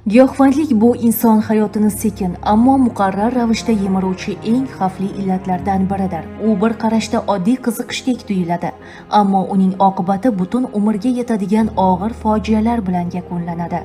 Giyohvandlik bu inson hayotini sekin, ammo muqarrar ravishda yemiruvchi eng xavfli illatlardan biridir. U bir qarashda oddiy qiziqishdek tuyuladi, ammo uning oqibati butun umrga yetadigan og'ir fojialar bilan yakunlanadi.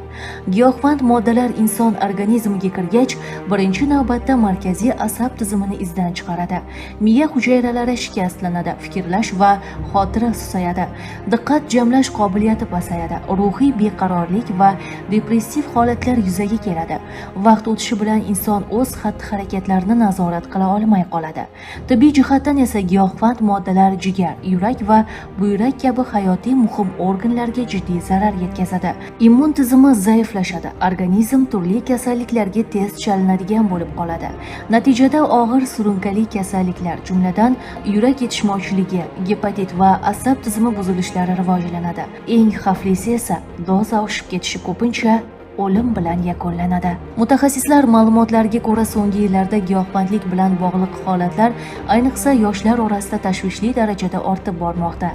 Giyohvand moddalar inson organizmiga kirgach, birinchi navbatda markaziy asab tizimini izdan chiqaradi. Miya hujayralari shikastlanadi, fikrlash va xotira susayadi, diqqat jamlash qobiliyati pasayadi, ruhiy beqarorlik va depressiv holatlar yuzaga keladi. Vaqt o'tishi bilan inson o'z xatti-harakatlarini nazorat qila olmay qoladi. Tibbiy jihatdan esa giyohvand moddalar jigar, yurak va buyrak kabi hayotiy muhim organlarga jiddiy zarar yetkazadi. Immun tizimi zaiflashadi, organizm turli kasalliklarga tez chalinadigan bo'lib qoladi. Natijada og'ir surunkali kasalliklar, jumladan yurak yetishmovchiligi, gepatit va asab tizimi buzilishlari rivojlanadi. Eng xavflisi esa doza oshib ketishi ko'pincha o'lim bilan yakunlanadi. Mutaxassislar ma'lumotlariga ko'ra, so'nggi yillarda giyohvandlik bilan bog'liq holatlar, ayniqsa yoshlar orasida tashvishli darajada ortib bormoqda.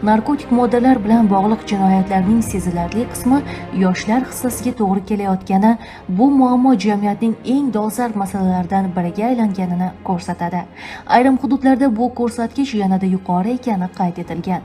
Narkotik moddalar bilan bog'liq jinoyatlarning sezilarli qismi yoshlar hissasiga to'g'ri kelayotgani bu muammo jamiyatning eng dolzarb masalalaridan biriga aylanganini ko'rsatadi. Ayrim hududlarda bu ko'rsatkich yanada yuqori ekani qayd etilgan.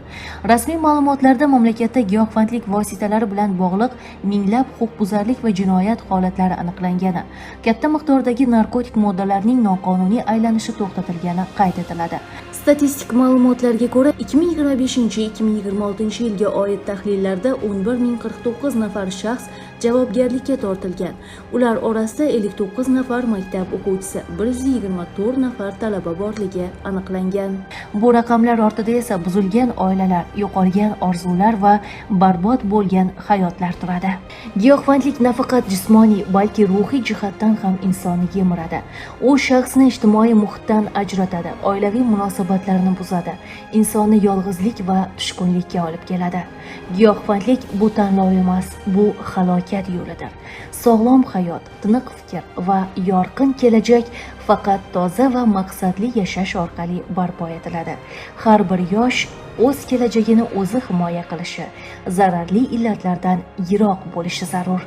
Rasmiy ma'lumotlarda mamlakatda giyohvandlik vositalari bilan bog'liq minglab huquqbuzarlik va jinoyat holatlari aniqlangani, katta miqdordagi narkotik moddalarning noqonuniy aylanishi to'xtatilgani qayd etiladi. Statistik ma'lumotlarga ko'ra, 2025-2026 yilga oid tahlillarda 11 049 nafar shaxs javobgarlikka tortilgan. Ular orasida 59 nafar maktab o'quvchisi, 124 nafar talaba borligi aniqlangan. Bu raqamlar ortida esa buzilgan oilalar, yo'qolgan orzular va barbod bo'lgan hayotlar turadi. Giyohvandlik nafaqat jismoniy, balki ruhiy jihatdan ham insonni yemiradi. U shaxsni ijtimoiy muhitdan ajratadi, oilaviy munosabatlarni buzadi, insonni yolg'izlik va tushkunlikka olib keladi. Giyohvandlik bu tanlov emas, bu halokat yo'lidir. Sog'lom hayot, tiniq fikr va yorqin kelajak faqat toza va maqsadli yashash orqali barpo etiladi. Har bir yosh o'z kelajagini o'zi himoya qilishi, zararli illatlardan yiroq bo'lishi zarur.